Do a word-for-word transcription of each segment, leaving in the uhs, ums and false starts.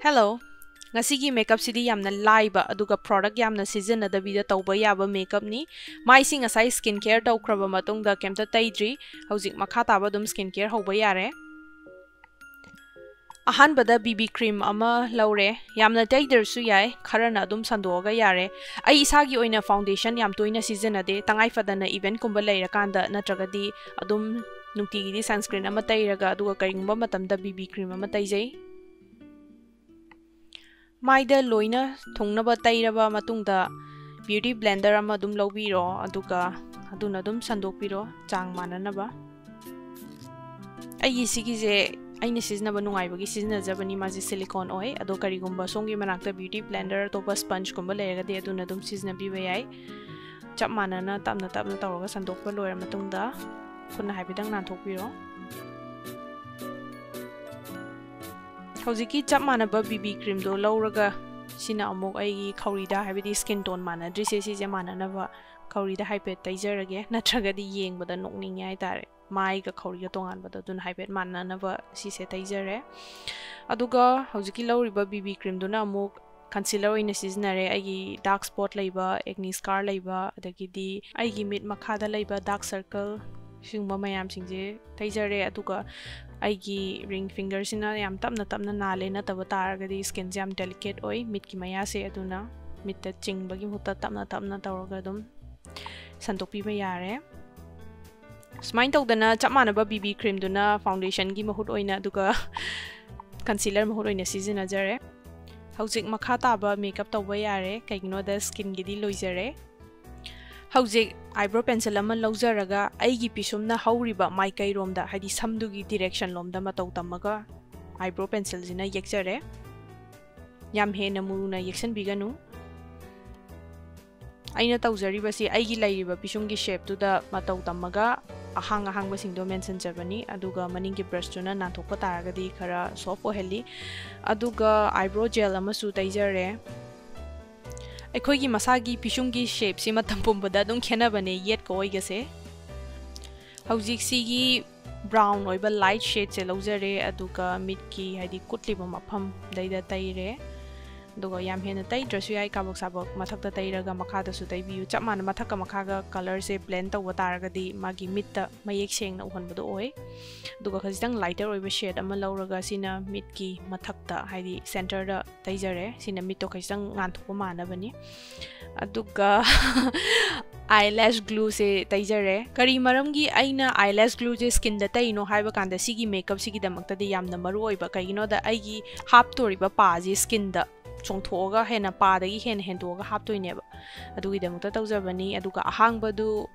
Hello! ꯉꯁꯤꯒꯤ makeupꯁꯤꯗꯤ ꯌꯥꯝꯅ ꯂꯥꯏꯕ ꯑꯗꯨꯒ product ꯌꯥꯝꯅ ꯁꯤꯖꯤꯟꯅꯗꯕꯤꯗ ꯇꯧꯕ ꯌꯥꯕ makeupꯅꯤ꯫ ꯃꯥꯏꯁꯤ ꯉꯁꯥꯏ skin care ꯇꯧꯈ꯭ꯔꯕ ꯃꯇꯨꯡꯗ ꯀꯩꯝꯇ ꯇꯩꯗ꯭ꯔꯤ꯫ ꯍꯧꯖꯤꯛ ꯃꯈꯥ ꯇꯥꯕ ꯑꯗꯨꯝ skin care ꯍꯧꯕ ꯌꯥꯔꯦ꯫ ꯑꯍꯥꯟꯕꯗ B B cream ꯑꯃ ꯂꯧꯔꯦ꯫ ꯌꯥꯝꯅ ꯇꯩꯗ꯭ꯔꯁꯨ ꯌꯥꯏ, ꯈꯔꯅ ꯑꯗꯨꯝ ꯁꯟꯗꯣꯛꯑꯒ ꯌꯥꯔꯦ꯫ ꯑꯩ ꯏꯁꯥꯒꯤ ꯑꯣꯏꯅ foundation ꯌꯥꯝ ꯇꯣꯏꯅ ꯁꯤꯖꯤꯟꯅꯗꯦ, ꯇꯉꯥꯏ ꯐꯗꯅ eventꯀꯨꯝꯕ ꯂꯩꯔꯀꯥꯟꯗ ꯅꯠꯇ꯭ꯔꯒꯗꯤ ꯑꯗꯨꯝ ꯅꯨꯡꯇꯤꯒꯤꯗꯤ sunscreen ꯑꯃ ꯇꯩꯔꯒ ꯑꯗꯨꯒ ꯀꯔꯤꯒꯨꯝꯕ ꯃꯇꯝꯗ B B cream ꯑꯃ ꯇꯩꯖꯩ꯫ ꯃꯥꯏꯗ ꯂꯣꯏꯅ ꯊꯨꯡꯅꯕ ꯇꯩꯔꯕ ꯃꯇꯨꯡꯗ beauty blender ꯑꯃ ꯑꯗꯨꯝ ꯂꯧꯕꯤꯔꯣ, ꯑꯗꯨꯒ ꯑꯗꯨꯅ ꯑꯗꯨꯝ ꯁꯟꯗꯣꯛꯄꯤꯔꯣ ꯆꯥꯡ ꯃꯥꯟꯅꯅꯕ꯫ ꯑꯩꯒꯤ ꯁꯤꯒꯤꯁꯦ ꯑꯩꯅ ꯁꯤꯖꯤꯟꯅꯕ ꯅꯨꯡꯉꯥꯏꯕꯒꯤ ꯁꯤꯖꯤꯟꯅꯖꯕꯅꯤ, ꯃꯥꯁꯦ silicone ꯑꯣꯏ꯫ ꯑꯗꯣ ꯀꯔꯤꯒꯨꯝꯕ ꯁꯣꯝꯒꯤ ꯃꯅꯥꯛꯇ beauty blender ꯑꯇꯣꯞꯄ spongeꯀꯨꯝꯕ ꯂꯩꯔꯒꯗꯤ ꯑꯗꯨꯅ ꯑꯗꯨꯝ ꯁꯤꯖꯤꯟꯅꯕꯤꯕ ꯌꯥꯏ꯫ ꯆꯞ ꯃꯥꯟꯅꯅ ꯇꯞꯅ ꯇꯞꯅ ꯇꯧꯔꯒ ꯁꯟꯗꯣꯛꯄ ꯂꯣꯏꯔ ꯃꯇꯨꯡꯗ ꯈꯨꯠꯅ ꯍꯥꯏꯐꯦꯠꯇꯪ ꯅꯥꯟꯊꯣꯛꯄꯤꯔꯣ꯫ ꯍꯧꯖꯤꯛꯀꯤ ꯆꯞ ꯃꯥꯟꯅꯕ B B creamꯗꯣ ꯂꯧꯔꯒ ꯁꯤꯅ ꯑꯃꯨꯛ ꯑꯩꯒꯤ ꯈꯧꯔꯤꯗ, ꯍꯥꯏꯕꯗꯤ skin tone ꯃꯥꯟꯅꯗ꯭ꯔꯤꯁꯦ, ꯁꯤꯁꯦ ꯃꯥꯟꯅꯅꯕ ꯈꯧꯔꯤꯗ ꯍꯥꯏꯐꯦꯠ ꯇꯩꯖꯔꯒꯦ, ꯅꯠꯇ꯭ꯔꯒꯗꯤ ꯌꯦꯡꯕꯗ ꯅꯣꯛꯅꯤꯡꯉꯦ ꯍꯥꯏꯇꯥꯔꯦ꯫ ꯃꯥꯏꯒ ꯈꯧꯔꯤꯒ ꯇꯣꯉꯥꯟꯕꯗꯣ, ꯑꯗꯨꯅ ꯍꯥꯏꯐꯦꯠ ꯃꯥꯟꯅꯅꯕ ꯁꯤꯁꯦ ꯇꯩꯖꯔꯦ꯫ ꯑꯗꯨꯒ ꯍꯧꯖꯤꯛꯀꯤ ꯂꯧꯔꯤꯕ B B creamꯗꯨꯅ ꯑꯃꯨꯛ concealer ꯑꯣꯏꯅ ꯁꯤꯖꯤꯟꯅꯔꯦ꯫ ꯑꯩꯒꯤ dark spot ꯂꯩꯕ, acne scar ꯂꯩꯕ, ꯑꯗꯒꯤꯗꯤ ꯑꯩꯒꯤ ꯃꯤꯠ ꯃꯈꯥꯗ ꯂꯩꯕ dark circle, ꯁꯤꯒꯨꯝꯕ ꯃꯌꯥꯝꯁꯤꯡꯁꯦ ꯇꯩꯖꯔꯦ꯫ ꯑꯗꯨꯒ ꯑꯩꯒꯤ ring fingerꯁꯤꯅ ꯌꯥꯝ ꯇꯞꯅ ꯇꯞꯅ ꯅꯥꯜꯂꯦ, ꯅꯠꯇꯕ ꯇꯥꯔꯒꯗꯤ skinꯁꯦ ꯌꯥꯝ delicate ꯑꯣꯏ, ꯃꯤꯠꯀꯤ ꯃꯌꯥꯁꯦ, ꯑꯗꯨꯅ ꯃꯤꯠꯇ ꯆꯤꯡꯕꯒꯤ ꯃꯍꯨꯠꯇ ꯇꯞꯅ ꯇꯞꯅ ꯇꯧꯔꯒ ꯑꯗꯨꯝ ꯁꯟꯗꯣꯛꯄꯤꯕ ꯌꯥꯔꯦ꯫ ꯁꯨꯃꯥꯏꯅ ꯇꯧꯗꯅ ꯆꯞ ꯃꯥꯟꯅꯕ B B creamꯗꯨꯅ foundationꯒꯤ ꯃꯍꯨꯠ ꯑꯣꯏꯅ, ꯑꯗꯨꯒ concealer ꯃꯍꯨꯠ ꯑꯣꯏꯅ ꯁꯤꯖꯤꯟꯅꯖꯔꯦ꯫ ꯍꯧꯖꯤꯛ ꯃꯈꯥ ꯇꯥꯕ makeup ꯇꯧꯕ ꯌꯥꯔꯦ, ꯀꯩꯒꯤꯅꯣꯗ skinꯒꯤꯗꯤ ꯂꯣꯏꯖꯔꯦ꯫ ꯍꯧꯖꯤꯛ eyebrow pencil ꯑꯃ ꯂꯧꯖꯔꯒ ꯑꯩꯒꯤ ꯄꯤꯁꯨꯝꯅ ꯍꯧꯔꯤꯕ ꯃꯥꯏꯀꯩꯔꯣꯝꯗ, ꯍꯥꯏꯗꯤ ꯁꯝꯗꯨꯒꯤ direction ꯂꯣꯝꯗ ꯃꯇꯧ ꯇꯝꯃꯒ eyebrow pencilꯁꯤꯅ ꯌꯦꯛꯆꯔꯦ꯫ ꯌꯥꯝ ꯍꯦꯟꯅ ꯃꯨꯅ ꯌꯦꯛꯁꯟꯕꯤꯒꯅꯨ꯫ ꯑꯩꯅ ꯇꯧꯖꯔꯤꯕꯁꯤ ꯑꯩꯒꯤ ꯂꯩꯔꯤꯕ ꯄꯤꯁꯨꯝꯒꯤ shapeꯇꯨꯗ ꯃꯇꯧ ꯇꯝꯃꯒ ꯑꯍꯥꯡ ꯑꯍꯥꯡꯕꯁꯤꯡꯗꯣ ꯃꯦꯟꯁꯤꯟꯖꯕꯅꯤ, ꯑꯗꯨꯒ ꯃꯅꯤꯡꯒꯤ brushꯇꯨꯅ ꯅꯥꯟꯊꯣꯛꯄ ꯇꯥꯔꯒꯗꯤ ꯈꯔ soft ꯑꯣꯏꯍꯜꯂꯤ꯫ ꯑꯗꯨꯒ eyebrow gel ꯑꯃꯁꯨ ꯇꯩꯖꯔꯦ꯫ ꯑꯩꯈꯣꯏꯒꯤ ꯃꯁꯥꯒꯤ ꯄꯤꯁꯨꯝꯒꯤ shapeꯁꯤ ꯃꯇꯝ ꯄꯨꯝꯕꯗ ꯑꯗꯨꯝ ꯈꯦꯠꯅꯕꯅꯦ, ꯌꯦꯠꯀ ꯑꯣꯏꯒꯁꯦ꯫ ꯍꯧꯖꯤꯛꯁꯤꯒꯤ brown ꯑꯣꯏꯕ light shadeꯁꯦ ꯂꯧꯖꯔꯦ, ꯑꯗꯨꯒ ꯃꯤꯠꯀꯤ, ꯍꯥꯏꯗꯤ ꯀꯨꯠꯂꯤꯕ ꯃꯐꯝꯗꯩꯗ ꯇꯩꯔꯦ꯫ ꯑꯗꯨꯒ ꯌꯥꯝ ꯍꯦꯟꯅ ꯇꯩꯗ꯭ꯔꯁꯨ ꯌꯥꯏ, ꯀꯥꯕꯛ ꯁꯥꯕꯛ ꯃꯊꯛꯇ ꯇꯩꯔꯒ ꯃꯈꯥꯗꯁꯨ ꯇꯩꯕꯤꯌꯨ꯫ ꯆꯞ ꯃꯥꯟꯅ ꯃꯊꯛꯀ ꯃꯈꯥꯒ colourꯁꯦ blend ꯇꯧꯕ ꯇꯥꯔꯒꯗꯤ ꯃꯥꯒꯤ ꯃꯤꯠꯇ ꯃꯌꯦꯛ ꯁꯦꯡꯅ ꯎꯍꯟꯕꯗꯣ ꯑꯣꯏ꯫ ꯑꯗꯨꯒ ꯈꯖꯤꯛꯇꯪ lighter ꯑꯣꯏꯕ shade ꯑꯃ ꯂꯧꯔꯒ ꯁꯤꯅ ꯃꯤꯠꯀꯤ ꯃꯊꯛꯇ, ꯍꯥꯏꯗꯤ centreꯗ ꯇꯩꯖꯔꯦ꯫ ꯁꯤꯅ ꯃꯤꯠꯇꯣ ꯈꯖꯤꯛꯇꯪ ꯉꯥꯟꯊꯣꯛꯄ ꯃꯥꯟꯅꯕꯅꯤ꯫ ꯑꯗꯨꯒ eyelash glueꯁꯦ ꯇꯩꯖꯔꯦ꯫ ꯀꯔꯤ ꯃꯔꯝꯒꯤ ꯑꯩꯅ eyelash glueꯁꯦ skinꯗ ꯇꯩꯔꯤꯅꯣ ꯍꯥꯏꯕ ꯀꯥꯟꯗ, ꯁꯤꯒꯤ makeupꯁꯤꯒꯤꯗꯃꯛꯇꯗꯤ ꯌꯥꯝꯅ ꯃꯔꯨ ꯑꯣꯏꯕ꯫ ꯀꯩꯒꯤꯅꯣꯗ, ꯑꯩꯒꯤ ꯍꯥꯞꯇꯣꯔꯤꯕ ꯄꯥꯁꯤ skinꯗ ꯆꯣꯡꯊꯣꯛꯑꯒ ꯍꯦꯟꯅ, ꯄꯥꯗꯒꯤ ꯍꯦꯟꯅ ꯍꯦꯟꯗꯣꯛꯑꯒ ꯍꯥꯞꯇꯣꯏꯅꯦꯕ꯫ ꯑꯗꯨꯒꯤꯗꯃꯛꯇ ꯇꯧꯖꯕꯅꯤ꯫ ꯑꯗꯨꯒ ꯑꯍꯥꯡꯕꯗꯨ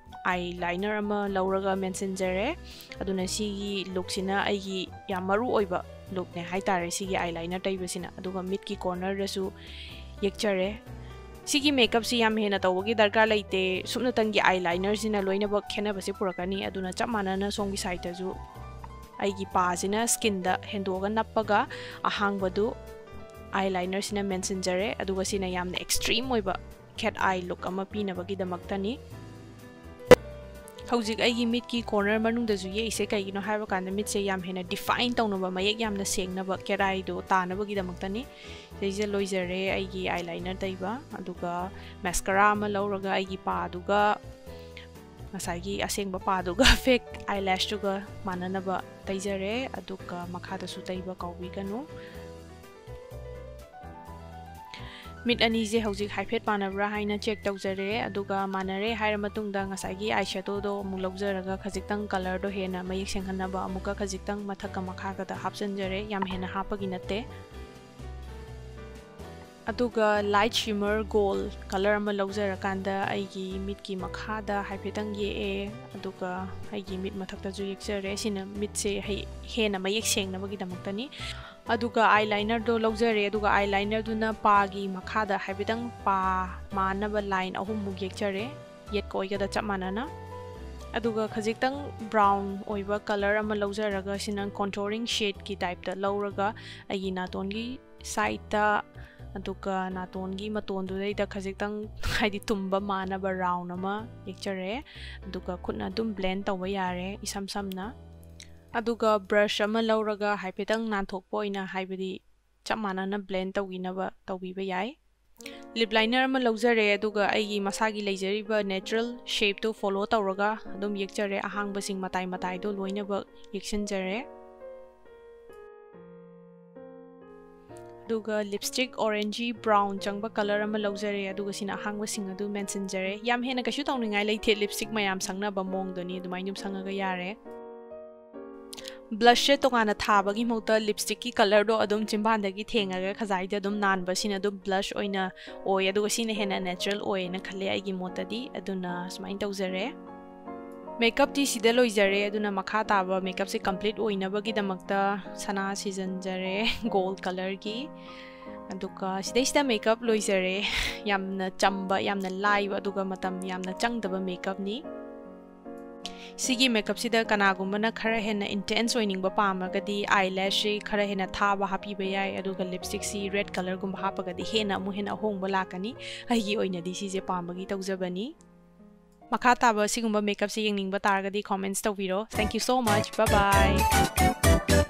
eyeliner ꯑꯃ ꯂꯧꯔꯒ ꯃꯦꯟꯁꯤꯟꯖꯔꯦ꯫ ꯑꯗꯨꯅ ꯁꯤꯒꯤ lookꯁꯤꯅ ꯑꯩꯒꯤ ꯌꯥꯝ ꯃꯔꯨ ꯑꯣꯏꯕ lookꯅꯦ ꯍꯥꯏꯇꯥꯔꯦ, ꯁꯤꯒꯤ eyeliner ꯇꯩꯕꯁꯤꯅ꯫ ꯑꯗꯨꯒ ꯃꯤꯠꯀꯤ cornerꯗꯁꯨ ꯌꯦꯛꯆꯔꯦ꯫ ꯁꯤꯒꯤ makeupꯁꯤ ꯌꯥꯝ ꯍꯦꯟꯅ ꯇꯧꯕꯒꯤ ꯗꯔꯀꯥꯔ ꯂꯩꯇꯦ, ꯁꯨꯞꯅꯇꯪꯒꯤ eyelinerꯁꯤꯅ ꯂꯣꯏꯅꯃꯛ ꯈꯦꯠꯅꯕꯁꯦ ꯄꯨꯔꯛꯀꯅꯤ꯫ ꯑꯗꯨꯅ ꯆꯞ ꯃꯥꯟꯅꯅ ꯁꯣꯝꯒꯤ sideꯇꯁꯨ ꯑꯩꯒꯤ ꯄꯥꯁꯤꯅ skinꯗ ꯍꯦꯟꯗꯣꯛꯑꯒ ꯅꯞꯄꯒ ꯑꯍꯥꯡꯕꯗꯨ eyelinerꯁꯤꯅ ꯃꯦꯟꯁꯤꯟꯖꯔꯦ꯫ ꯑꯗꯨꯒ ꯁꯤꯅ ꯌꯥꯝꯅ extreme ꯑꯣꯏꯕ cat eye look ꯑꯃ ꯄꯤꯅꯕꯒꯤꯗꯃꯛꯇꯅꯤ꯫ ꯍꯧꯖꯤꯛ ꯑꯩꯒꯤ ꯃꯤꯠꯀꯤ corner ꯃꯅꯨꯡꯗꯁꯨ ꯌꯦꯛꯏꯁꯦ ꯀꯩꯒꯤꯅꯣ ꯍꯥꯏꯕ ꯀꯥꯟꯗ, ꯃꯤꯠꯁꯦ ꯌꯥꯝ ꯍꯦꯟꯅ define ꯇꯧꯅꯕ, ꯃꯌꯦꯛ ꯌꯥꯝꯅ ꯁꯦꯡꯅꯕ cat eyeꯗꯣ ꯇꯥꯅꯕꯒꯤꯗꯃꯛꯇꯅꯤ꯫ ꯁꯤꯗꯩꯁꯤꯗ ꯂꯣꯏꯖꯔꯦ ꯑꯩꯒꯤ eyeliner ꯇꯩꯕ꯫ ꯑꯗꯨꯒ mascara ꯑꯃ ꯂꯧꯔꯒ ꯑꯩꯒꯤ ꯄꯥꯗꯨꯒ, ꯉꯁꯥꯏꯒꯤ ꯑꯁꯦꯡꯕ ꯄꯥꯗꯨꯒ fake eyelashꯇꯨꯒ ꯃꯥꯟꯅꯅꯕ ꯇꯩꯖꯔꯦ꯫ ꯑꯗꯨꯒ ꯃꯈꯥꯗꯁꯨ ꯇꯩꯕ ꯀꯥꯎꯕꯤꯒꯅꯨ꯫ ꯃꯤꯠ ꯑꯅꯤꯁꯦ ꯍꯧꯖꯤꯛ ꯍꯥꯏꯐꯦꯠ ꯃꯥꯟꯅꯕ꯭ꯔꯥ ꯍꯥꯏꯅ check ꯇꯧꯖꯔꯦ꯫ ꯑꯗꯨꯒ ꯃꯥꯟꯅꯔꯦ ꯍꯥꯏꯔ ꯃꯇꯨꯡꯗ ꯉꯁꯥꯏꯒꯤ eyeshadowꯗꯣ ꯑꯃꯨꯛ ꯂꯧꯖꯔꯒ ꯈꯖꯤꯛꯇꯪ colourꯗꯣ ꯍꯦꯟꯅ ꯃꯌꯦꯛ ꯁꯦꯡꯍꯟꯅꯕ ꯑꯃꯨꯛꯀ ꯈꯖꯤꯛꯇꯪ ꯃꯊꯛꯀ ꯃꯈꯥꯒꯗ ꯍꯥꯞꯆꯤꯟꯖꯔꯦ꯫ ꯌꯥꯝ ꯍꯦꯟꯅ ꯍꯥꯞꯄꯒꯤ ꯅꯠꯇꯦ꯫ ꯑꯗꯨꯒ light shimmer gold colour ꯑꯃ ꯂꯧꯖꯔꯀꯥꯟꯗ ꯑꯩꯒꯤ ꯃꯤꯠꯀꯤ ꯃꯈꯥꯗ ꯍꯥꯏꯐꯦꯠꯇꯪ ꯌꯦꯛꯑꯦ꯫ ꯑꯗꯨꯒ ꯑꯩꯒꯤ ꯃꯤꯠ ꯃꯊꯛꯇꯁꯨ ꯌꯦꯛꯆꯔꯦ꯫ ꯁꯤꯅ ꯃꯤꯠꯁꯦ ꯍꯩ-, ꯍꯦꯟꯅ ꯃꯌꯦꯛ ꯁꯦꯡꯅꯕꯒꯤꯗꯃꯛꯇꯅꯤ꯫ ꯑꯗꯨꯒ eyelinerꯗꯣ ꯂꯧꯖꯔꯦ꯫ ꯑꯗꯨꯒ eyelinerꯗꯨꯅ ꯄꯥꯒꯤ ꯃꯈꯥꯗ ꯍꯥꯏꯐꯦꯠꯇꯪ ꯄꯥ ꯃꯥꯟꯅꯕ line ꯑꯍꯨꯝꯃꯨꯛ ꯌꯦꯛꯆꯔꯦ, ꯌꯦꯠꯀ ꯑꯣꯏꯒꯗ ꯆꯞ ꯃꯥꯟꯅꯅ꯫ ꯑꯗꯨꯒ ꯈꯖꯤꯛꯇꯪ brown ꯑꯣꯏꯕ colour ꯑꯃ ꯂꯧꯖꯔꯒ, ꯁꯤꯅ contouring shadeꯀꯤ typeꯇ ꯂꯧꯔꯒ ꯑꯩꯒꯤ ꯅꯥꯇꯣꯟꯒꯤ sideꯇ, ꯑꯗꯨꯒ ꯅꯥꯇꯣꯟꯒꯤ ꯃꯇꯣꯟꯗꯨꯗꯩꯗ ꯈꯖꯤꯛꯇꯪ, ꯍꯥꯏꯗꯤ ꯇꯨꯝꯕ ꯃꯥꯟꯅꯕ round ꯑꯃ ꯌꯦꯛꯆꯔꯦ꯫ ꯑꯗꯨꯒ ꯈꯨꯠꯅ ꯑꯗꯨꯝ blend ꯇꯧꯕ ꯌꯥꯔꯦ ꯏꯁꯝ ꯁꯝꯅ꯫ ꯑꯗꯨꯒ ꯕ꯭ꯔꯁ ꯑꯃ ꯂꯧꯔꯒ ꯍꯥꯏꯐꯦꯠꯇꯪ ꯅꯥꯟꯊꯣꯛꯄ ꯑꯣꯏꯅ, ꯍꯥꯏꯕꯗꯤ ꯆꯞ ꯃꯥꯟꯅꯅ ꯕ꯭ꯂꯦꯟ ꯇꯧꯕꯤꯅꯕ ꯇꯧꯕꯤꯕ ꯌꯥꯏ꯫ ꯂꯤꯞ ꯂꯥꯏꯅꯔ ꯑꯃ ꯂꯧꯖꯔꯦ, ꯑꯗꯨꯒ ꯑꯩꯒꯤ ꯃꯁꯥꯒꯤ ꯂꯩꯖꯔꯤꯕ ꯅꯦꯆꯔꯦꯜ ꯁꯦꯞꯇꯨ ꯐꯣꯂꯣ ꯇꯧꯔꯒ ꯑꯗꯨꯝ ꯌꯦꯛꯆꯔꯦ꯫ ꯑꯍꯥꯡꯕꯁꯤꯡ ꯃꯇꯥꯏ ꯃꯇꯥꯏꯗꯣ ꯂꯣꯏꯅꯃꯛ ꯌꯦꯛꯁꯤꯟꯖꯔꯦ꯫ ꯑꯗꯨꯒ ꯂꯤꯞꯁꯇꯤꯛ ꯑꯣꯔꯦꯟꯖꯤ ꯕ꯭ꯔꯥꯎꯟ ꯆꯪꯕ ꯀꯂꯔ ꯑꯃ ꯂꯧꯖꯔꯦ, ꯑꯗꯨꯒ ꯁꯤꯅ ꯑꯍꯥꯡꯕꯁꯤꯡ ꯑꯗꯨ ꯃꯦꯟꯁꯤꯟꯖꯔꯦ꯫ ꯌꯥꯝ ꯍꯦꯟꯅ ꯀꯩꯁꯨ ꯇꯧꯅꯤꯡꯉꯥꯏ ꯂꯩꯇꯦ, ꯂꯤꯞꯁꯇꯤꯛ ꯃꯌꯥꯝ ꯁꯪꯅꯕ ꯃꯑꯣꯡꯗꯨꯅꯤ, ꯑꯗꯨꯃꯥꯏꯅ ꯑꯗꯨꯝ ꯁꯪꯉꯒ ꯌꯥꯔꯦ꯫ ꯕ꯭ꯂꯁꯁꯦ ꯇꯣꯉꯥꯟꯅ ꯊꯥꯕꯒꯤ ꯃꯍꯨꯠꯇ ꯂꯤꯞꯁꯇꯤꯛꯀꯤ ꯀꯂꯔꯗꯣ ꯑꯗꯨꯝ ꯆꯤꯝꯕꯥꯟꯗꯒꯤ ꯊꯦꯡꯉꯒ ꯈꯖꯥꯏꯗ ꯑꯗꯨꯝ ꯅꯥꯟꯕꯁꯤꯅ ꯑꯗꯨꯝ ꯕ꯭ꯂꯁ ꯑꯣꯏꯅ ꯑꯣꯏ, ꯑꯗꯨꯒ ꯁꯤꯅ ꯍꯦꯟꯅ ꯅꯦꯆꯔꯦꯜ ꯑꯣꯏꯌꯦꯅ ꯈꯜꯂꯦ ꯑꯩꯒꯤ ꯃꯣꯠꯇꯗꯤ꯫ ꯑꯗꯨꯅ ꯁꯨꯃꯥꯏꯅ ꯇꯧꯖꯔꯦ꯫ ꯃꯦꯀꯞꯇꯤ ꯁꯤꯗ ꯂꯣꯏꯖꯔꯦ, ꯑꯗꯨꯅ ꯃꯈꯥ ꯇꯥꯕ ꯃꯦꯀꯞꯁꯦ ꯀꯝꯄ꯭ꯂꯤꯠ ꯑꯣꯏꯅꯕꯒꯤꯗꯃꯛꯇ ꯁꯅꯥ ꯁꯤꯖꯤꯟꯖꯔꯦ, ꯒꯣꯜ ꯀꯂꯔꯒꯤ꯫ ꯑꯗꯨꯒ ꯁꯤꯗꯩꯁꯤꯗ ꯃꯦꯀꯞ ꯂꯣꯏꯖꯔꯦ꯫ ꯌꯥꯝꯅ ꯆꯝꯕ, ꯌꯥꯝꯅ ꯂꯥꯏꯕ, ꯑꯗꯨꯒ ꯃꯇꯝ ꯌꯥꯝꯅ ꯆꯪꯗꯕ ꯃꯦꯀꯞꯅꯤ꯫ ꯁꯤꯒꯤ ꯃꯦꯀꯞꯁꯤꯗ ꯀꯅꯥꯒꯨꯝꯕꯅ ꯈꯔ ꯍꯦꯟꯅ ꯏꯟꯇꯦꯟꯁ ꯑꯣꯏꯅꯤꯡꯕ ꯄꯥꯝꯃꯒꯗꯤ ꯑꯥꯏ ꯂꯦꯁꯁꯤ ꯈꯔ ꯍꯦꯟꯅ ꯊꯥꯕ ꯍꯥꯞꯄꯤꯕ ꯌꯥꯏ, ꯑꯗꯨꯒ ꯂꯤꯞꯁꯇꯤꯛꯁꯤ ꯔꯦꯗ ꯀꯂꯔꯒꯨꯝꯕ ꯍꯥꯞꯄꯒꯗꯤ ꯍꯦꯟꯅ ꯑꯃꯨꯛ ꯍꯦꯟꯅ ꯑꯍꯣꯡꯕ ꯂꯥꯛꯀꯅꯤ꯫ ꯑꯩꯒꯤ ꯑꯣꯏꯅꯗꯤ ꯁꯤꯁꯦ ꯄꯥꯝꯕꯒꯤ ꯇꯧꯖꯕꯅꯤ꯫ ꯃꯈꯥ ꯇꯥꯕ ꯁꯤꯒꯨꯝꯕ ꯃꯦꯀꯞꯁꯦ ꯌꯦꯡꯅꯤꯡꯕ ꯇꯥꯔꯒꯗꯤ ꯀꯣꯃꯦꯟꯠꯁ ꯇꯧꯕꯤꯔꯣ꯫ Thank you so much. Bye bye.